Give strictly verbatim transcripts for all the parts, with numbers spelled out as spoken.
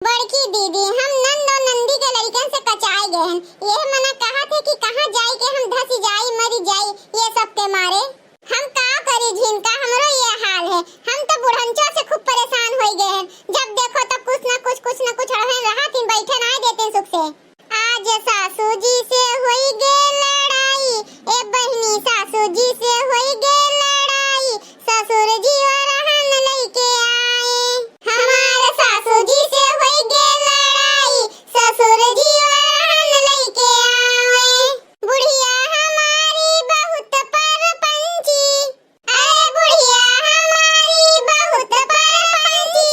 बड़की दीदी, हम नंद और नंदी के लड़िकन से कचाए गए हन। यह मना कहत है कि कहाँ जाई के हम धसी जाई, मरी जाई, ये सब के मारे। हम का करी झिनका, हमरो ये हाल है। हम तो बुढ़ंचो से खूब परेशान होई गए हन। जब देखो तब कुछ न कुछ, कुछ न कुछ अड़हन रहत हिन, बैठे नाहीं देते सुख से। आज सासू जी से होई गे लड़ाई, ए बहिनी सासू जी से होई गे लड़ाई, ससुर जी वरहन लइके आए। हमार सासू जी से होई गे लड़ाई, ससुर जी वरहन लइके आए। बुढ़िया हमारी बहुत परपंची, अरे बुढ़िया हमारी बहुत परपंची,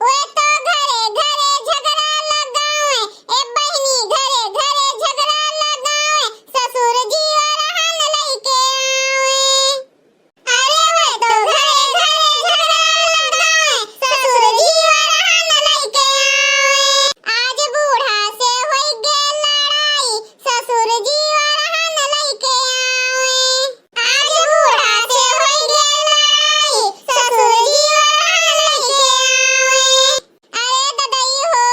वे तो घरे घरे झगड़ा लगावे, ए बहिनी घरे घरे झगड़ा लगावे, ससुर जी वरहन लइके आवे। अरे वे तो घरे घरे झगड़ा लगावे, ससुर जी वरहन लइके आवे। आज बूढ़ा से होई गे लड़ाई, ससुर जी वरहन लइके आवे। आज बूढ़ा से होई गे लड़ाई, ससुर जी वरहन लइके आवे। अरे ददई हो,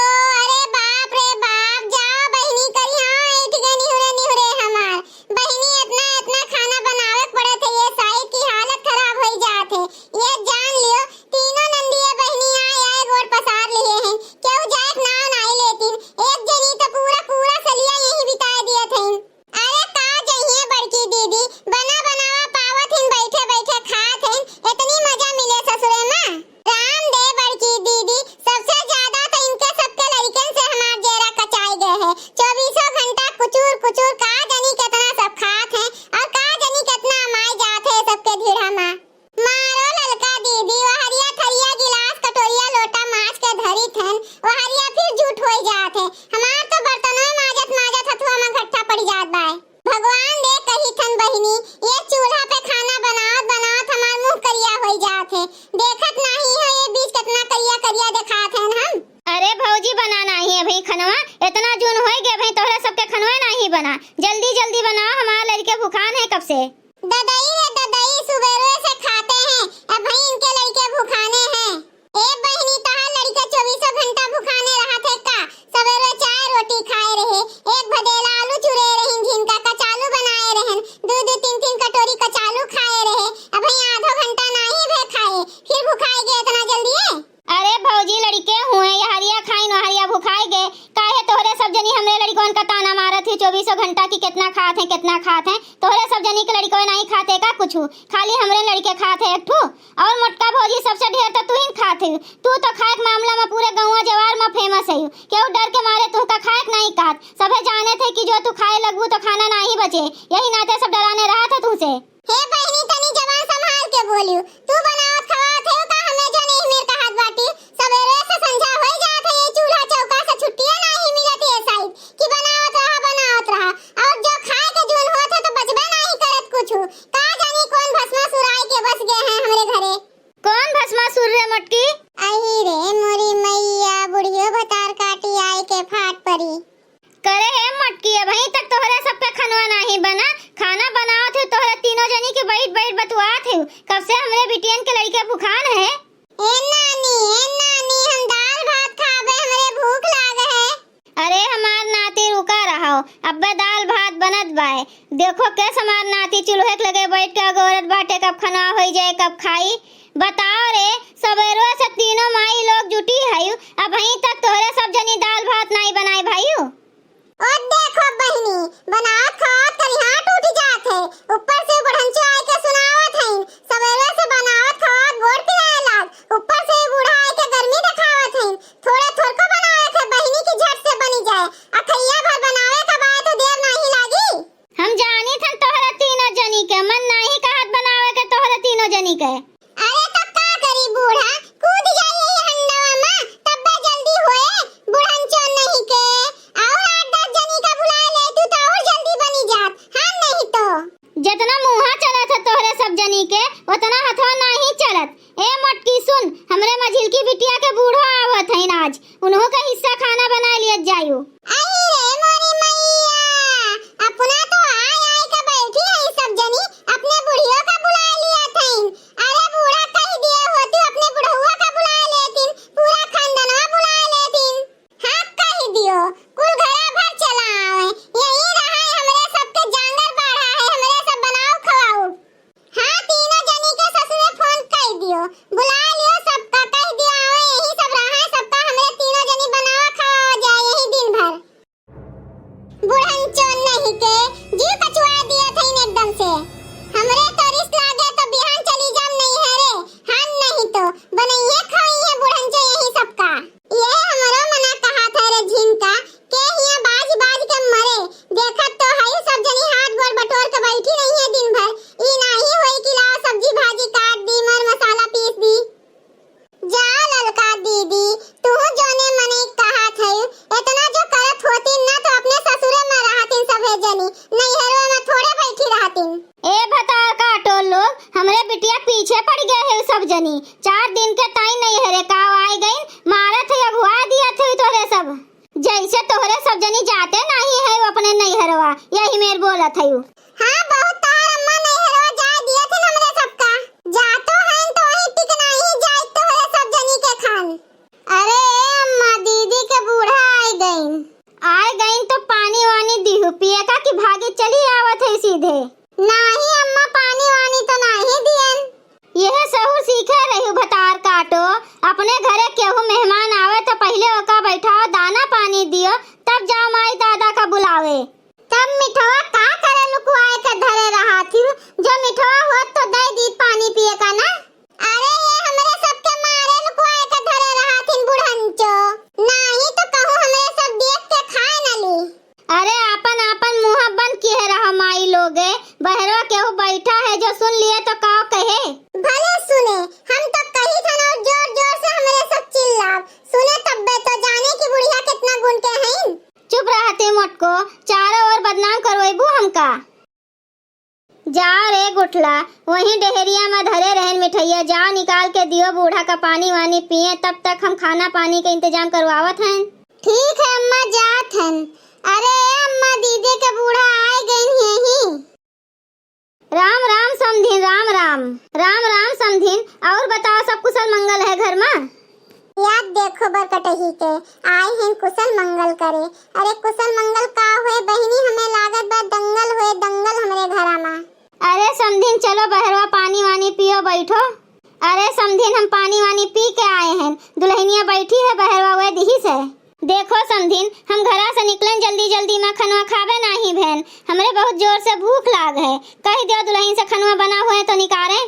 अरे बाप रे बाप, जाओ बहिनी करिहाँ, ऐठ गए निहुरे निहुरे हमार। बहिनी, इतना, इतना खाना बनावे के पड़त है, ये साइड की हालत खराब होई जात है। ये जान लियो, तीनों नंदिया बहिनी आए, आए गोड़ पसार लिए हैं, केहू जाए के नाव नाई लेतिन। एक जनी तो पूरा, पूरा सलिया यहीं बिताए दिए थे। अरे का जइहे बड़की दीदी, बना बनावा पावत हिन, बैठे बैठे खात हिन, इतनी मजा मिले ससुरे में। राम दे बड़की दीदी, सबसे ज्यादा तो इनके सबके लड़िकन से हमार जेरा कचाई गए है। चौबीसों घंटा कुचूर कुचूर का जनी कितना सब खात हैं और का जनी कितना अमाई जात है सबके धीरा में। मारो ललका दीदी, वहरिया थरिया गिलास कटोरिया लोटा माज के धरी थन, वहरिया फिर झूठ होई जात है। हमार तो बर्तनों माजत माजत हथुआ में घट्ठा पड़ जात बाय। भगवान दे कही थन बहिनी, ये चूल्हा पे खाना बनावत बनावत हमार मुंह करिया होई जात है। देखत नाही हो ये बीच कितना करिया करिया देखात हन हम। अरे भौजी, बना नाही अभी खनवा, इतना जून होई गे, अभी तोहरे सबके खनवा नाही बना। जल्दी जल्दी बनाओ, हमार लड़के भुखान है कब से। ददई रे ददई, सुबेरे से खाते हैं, अबहीं इनके लड़के भुखाने हैं। ए बहिनी, तहार लड़के चौबीसों घंटा भुखाने रहत है का? सबेरे चार रोटी खाए रहे, एक भदेला आलू चुरे रहिन, झिनका कचालू बनाए रहन, दू दू तीन तीन कटोरी कचालू खाए रहे। अबहीं आधो घंटा नाही भे खाए, फिर भुखाए गे इतना जल्दी है? अरे भौजी, लड़के हुए, यहरिया खाइन, वहरिया भुखाए गे। काहे तोहरे सब जनी हमरे लड़कवन का ताना मारत ही चौबीसों घंटा कि कितना खात हैं, कितना खात हैं? तोहरे सब जनी के लड़कवे नाही खाते का कुछू? खाली हमरे लड़के खात है एक ठू। और मोटका भौजी, सबसे ढेर तो तू ही खात है। तू तो खाए के मामला में पूरे गौवा जवार में फेमस है। केहू डर के मारे तुहका खाए के नाही कहत। सभे जाने थे कि जो तू खाए लगबू तो खाना नाही बचे। यही नाते सब डराने रहत है तुहसे। हे बहिनी, तनी जबान संभाल के बोलियो। तू बनावत खवात है का? हमें जन एहमेर कहत बाटी। सबेरे से संझा होई जात है, ये चूल्हा चौका से छुट्टिया नाही मिलत है साइड कि बनावत रहा, बनावत रहा। और जो खाए के जून होत है तो बचबे नाही करत कुछू। का जानी कौन भस्मासुर आए के बस गए हैं हमरे घरे। कौन भस्मासुर रे मोटकी? अही रे मोरी मैया, बुढ़ियो भतार काटी आए के फाट परी। करे हे मोटकी, अबहीं तक तोहरे सबके खनवा नाही बना। खाना बनावत है तोहरे तीनों जनी के बैठ बैठ बतुआत है। कब से हमरे बिटियन के लड़के भुखान है। ए नानी, ए नानी, हम दाल भात खाबे, हमरे भूख लाग है। अरे हमार नाती, रुका रहो, अब्बे दाल भात बनत बाय। देखो केस हमार नाती चूल्हे के लगे बैठ के अगोरत बाटे, कब खनवा होई जाए, कब खाई। बताओ रे, सबेरवा से तीनों माई लोग जुटी है, अबहीं तक तोहरे सब जनी दाल भात नाही बनाए भाई। ओ देखो बहिनी, बनावत खावत करिहा टूट जात है। ऊपर से बुढ़ंचो आए के सुनावत हईन, सबेरे से बनावत खावत गोड़ पिराए लाग। ऊपर से बूढ़ा आए के गर्मी देखावत हईन। थोड़े थोड़को बनावे थे बहिनी की झट से बनी जाए। अखैया भर बनावे का बाय तो देर नाही लागी। हम जानी थन तोहरे तीनों जनी के, मन नाही कहत बनावे के तोहरे तीनों जनी के। अरे तो का करी बूढ़ा, कूद जाई यही हंडवा मा, तब्बे जल्दी होए, बुढ़न चोन नहीं के। और आठ दस जनी का बुलाए ले तू तो और जल्दी बनी जात, हाँ नहीं तो। जितना मुँहा चलत है तोहरे सब जनी के, उतना हथवा नाही चलत। ए मोटकी सुन, हमरे मझिलकी बिटिया के बूढ़ो आवत हईन आज, उन्हों का हिस्सा खाना बनाए लियत जायु। आई रे मोरी मैया, अपना तो आय आय के बैठी है सब जनी, अपने बुढ़ियो का बुलाए लियत हईन। अरे बूढ़ा कही दिए होती, अपने बुढ़उआ का बुलाए लेतिन, पूरा खानदनवा बुलाए लेतिन। तनी चार दिन के ताई नैहरे का आइ गइन, मारत है, अगुआ दियत है तोहरे सब। जैसे तोहरे सब जनी जाते नाहीं है अपने नैहरवा, यही मेर बोलत है। हाँ, बहुत तोहर अम्मा नैहरवा जाए दियत है हमरे सबका। जातो है तो वही टिक नाहीं जाए तोहरे सब जनी के खान। अरे ए अम्मा, दीदी के बूढ़ा आइ गइन। आइ गइन तो पानी वानी दिहु पिए का कि भागी चली आवत है सीधे? नाहीं अम्मा, पानी वानी तो नाहीं दियन। यह सहूर सीखे रहिउ भतार काटो, अपने घरे केहू मेहमान आवे तो पहिले ओका बैठाओ, दाना पानी दियो, तब जाओ माई दादा का बुलावे। तब मिठवा का करे लुकवाए के धरे रहा थी, जो मिठवा होत तो दे दी पानी पिए का ना। अरे ये हमरे सबके मारे लुकवाए के धरे रहा थी बुढ़ंचो, नाहीं तो कहूँ हमरे सब देख के खाए न ली। अरे आपन आपन मुँह बंद किहे रहा माई लोगे, बहरवा केहू बैठा है जो सुन लिए तो का कहे। भले सुने, हम तो कही थन और जोर जोर से हमरे सब चिल्लाब, सुने तब्बे तो जाने कि बुढ़िया कितना गुण के हईन। चुप रहते मोटको, चारों ओर बदनाम करवैबू हमका। जा रे गुठला, वहीं डेहरिया में धरे रहन मिठैया, जा निकाल के दियो बूढ़ा का पानी वानी पिए, तब तक हम खाना पानी के इंतजाम करवावत हन। ठीक है अम्मा, जात हन। अरे अम्मा, दीदी के बूढ़ा आए गइन यहीं। राम राम समधिन, राम राम। राम राम समधिन, और बताओ, सब कुशल मंगल है घर में? याद देखो बरकटही के, आए हैं कुशल मंगल करे। अरे कुशल मंगल का होए बहिनी, हमें लागत बा दंगल होए दंगल हमरे घरा मा। अरे समधिन चलो बहरवा पानी वानी पियो बैठो। अरे समधिन हम पानी वानी पी के आए हैं, दुल्हनिया बैठी है बहरवा वे दिही से। देखो समधिन हम घरा से निकलेन जल्दी जल्दी मा खनवा खाबे नाही भेन, हमरे बहुत जोर से भूख लाग है। कह दियो दुल्हन से खनवा बना हुए तो निकारे।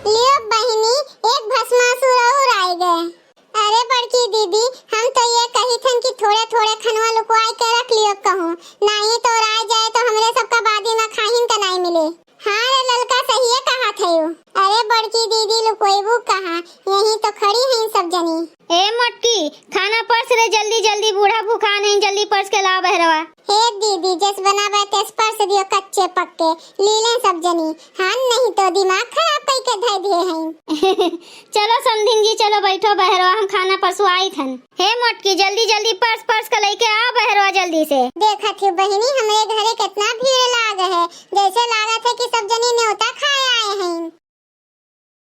लियो बहिनी, एक भस्मासुर और आए गए। अरे बड़की दीदी, हम तो ये कही थन कि थोड़े थोड़े खनवा लुकवाई के रख लियो कहूँ, नाही तो राय जाए तो हमरे सबका बादी में खाहिन का नाही मिले। हाँ रे ललका, सहिए कहा थयू। अरे बड़की दीदी लुकोइबू कहाँ, यहीं तो खड़ी हैं सब जनी। ए मोटकी, खाना परस रे जल्दी जल्दी, बूढ़ा भूखान हैं, जल्दी परस के लाओ बहरवा। हे दीदी, जस बनावे तेस परस दियो कच्चे पक्के, लीलें सब जनी। हाँ, नहीं तो दिमाग खराब कई के धै दिए हैं। चलो समधिन जी, चलो बैठो बहरवा, हम खाना परसवाई थन। हे मोटकी, जल्दी जल्दी परस परस के लइके आ बहरवा जल्दी से। देखत ही बहिनी, हमरे घरे कितना भीड़ लाग है, जैसे लागत है कि सब जनी न्योता खाए आए हैं।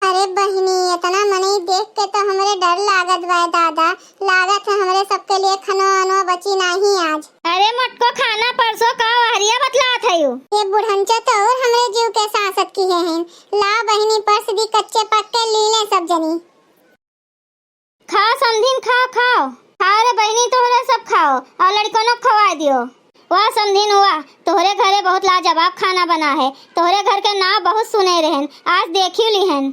अरे बहिनी, इतना मनई देख के तो हमरे डर लागत बा दादा, लागत है हमरे सबके लिए खनवा वनवा बची नाही आज। अरे मोटको, खाना परसो का वहरिया बतलात है यू। ये बुढ़ंचा तो और हमरे जीव के सांसत किहे हैं। ला बहिनी, परस दी कच्चे पक्के, लीलें सब जनी। खाओ समधिन, खाओ, खाओ। खाओ रे बहिनी, तोहरे सब खाओ और लड़कनो खवा दियो। वाह समधिन वाह, तोहरे घरे बहुत लाजवाब खाना बना है। तोहरे घर के नाव बहुत सुने रहन, आज देखियो लिहन।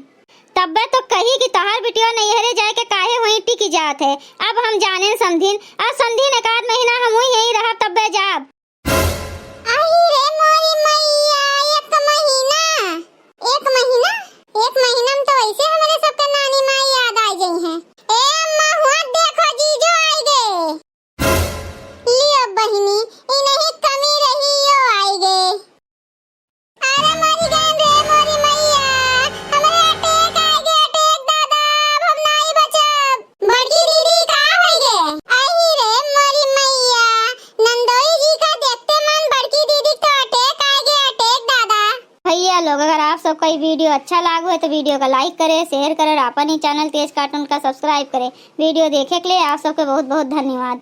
तब्बे तो कही कि तोहार बिटिया नैहरे जाए के काहे हुई टिकी जात है। अब हम जानेन समधिन, अब समधिन एक आध महीना हम हुई यहीं रहब, तब्बे जाब। आई रे मोरी मैया, एक महीना, एक महीना, एक महीना में तो वैसे हमरे सबके नानी माई याद आ गई हैं। ए अम्मा, हुआ देखो जीजो आई गए। लियो बहिनी, इनही कमी रही यो आई गए। अरे मरी गए रे मोरी मैया, हमरे अटैक आ गए, अटैक दादा, अब हम नहीं बचब। बड़की दीदी का हो गए? आई रे मोरी मैया, नंदोई जी का देखते मन बड़की दीदी तो अटैक आ गए, अटैक दादा। भैया लोग, अगर आप सबका ये वीडियो अच्छा लागो है तो वीडियो का लाइक करें, शेयर करें और अपन ही चैनल तेज कार्टून का सब्सक्राइब करें। वीडियो देखे के लिए आप सबके बहुत बहुत धन्यवाद।